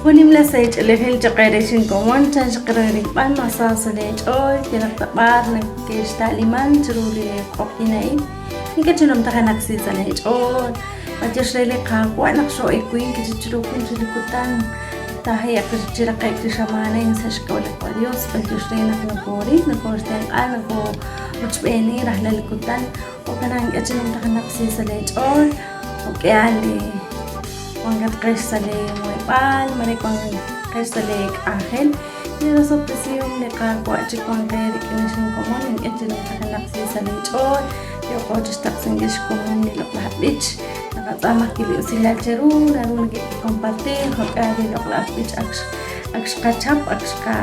Jun nimla sahil ch'oolejil cho'q eere xinkomon, chan xaq re rilb'al ma sa sa' leech'ool yalaq ta b'ar neke'xta'liman chiru li q'oqyink a'in. Ink'a' chi numtajenaq si sa' leech'ool. B'antiox re li Qaawa' naq xoo'ewink chiru jun chik li kutan taaje'q chi raqe'k li xamaan a'in sa' xk'ab'a' li qaDios. B'antiox re naq nokooril, nokooxtenq'a, nokorochb'eeni rajlal li kutan. Jo'kan naq ink'a' chi numtajenaq si sa' leech'ool. Jo'k'ihal li wankatqex sa' lee muheb'aal, mare wanqex sa' lee k'anjel. Li rosob'tesihom li Qaawa' chi wanq eerik'in ex inkomon, ink'a' chi numtajenaq si sa' lee ch'ool. Yooqo chixtaqsinkil xkomon li loq'laj b'ich. Naqatz'aama ajwi' li usilal cheru, naru neke'kompartir jo'k'ihal li loq'laj b'ich ak ak xqachap, ak xqa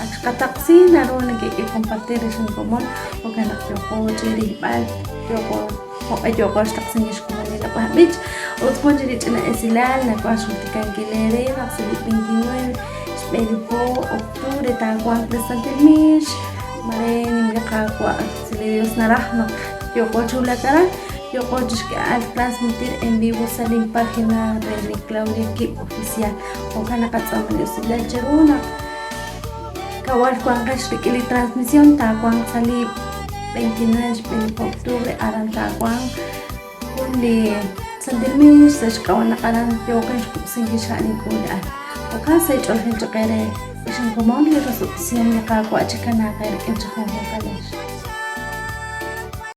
ak xqataqsi, naru neke'kompartir ex inkomon, jo'kan naq yooqo chirilb'al, yooqo jo'q'e yooqo xtaqsinkil xkomon li loq'laj b'ich. Ut jun chik li ch'ina esilal nawaj xjultikankil eere naq sa' li 29 xb'e li po octubre taawanq li Santil Miix, mare nim li Qaawa' si li Dios naraj naq yooqo chi wulak aran, yooqo chixk'eeb'al transmitir en vivo sa' lin página re li Claudia Kib Oficial. Jo'kan naqatz'aama li usilal cheru naq kawal wanqex rik'in li transmisión taawanq sa' li 29 xb'e li po octubre aran taawanq jun li Santil Miix sa' xk'ab'a' naq aran yooqin xkub'sinkil xha' link'uula'al. Jo'kan sa' ch'oolejil cho'q eere, ex inkomon, li rosob'tesihom li Qaawa' chikanaaq eerik'in chi junjunqalex.